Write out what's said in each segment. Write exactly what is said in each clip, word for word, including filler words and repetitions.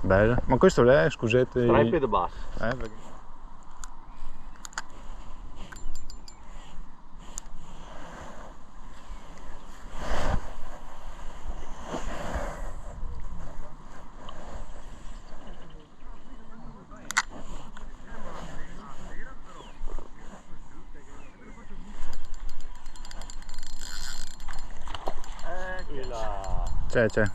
Bela. Ma questo l'è, scusate, i- Striped bass. Eh, perché C'è, c'è.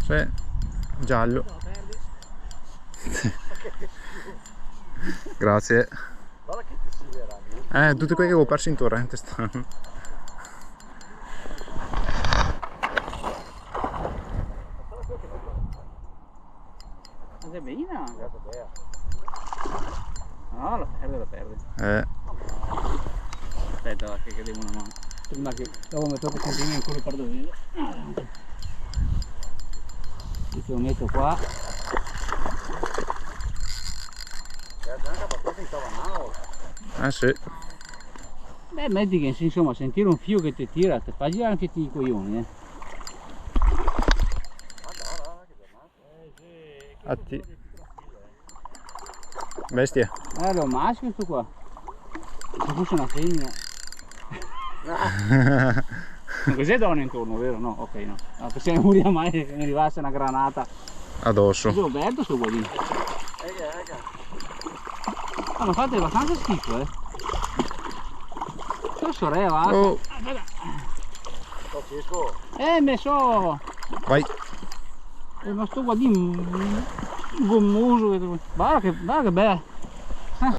Sì, giallo. Grazie. Eh, tuti quei che go perso in torente sta. Ma xe bela? No, la perde, la perde. Eh. Speta, va, che, che devo una man. Prima che dopo me toca sentirme ancora par dove. Io te lo meto qua. Eh, sì. Beh, meti che, insoma, sentire un fio che te tira, te fa girare anche ti i coioni, eh. A ti. Bestia. Eh, xe un maschio sto qua. Se fose una femena. Ma cos'è dona intorno, vero? No, ok, no. No, pensavo che moria mai che me rivase una granata. Adoso. Xe verto sto qua dentro. Ah, ma fate abastansa schifo, eh. Sto sorella, va. Oh. Eh, me so. Vai. Eh, ma sto qua dentro, mm, gomoso che... Varda che, varda che bel.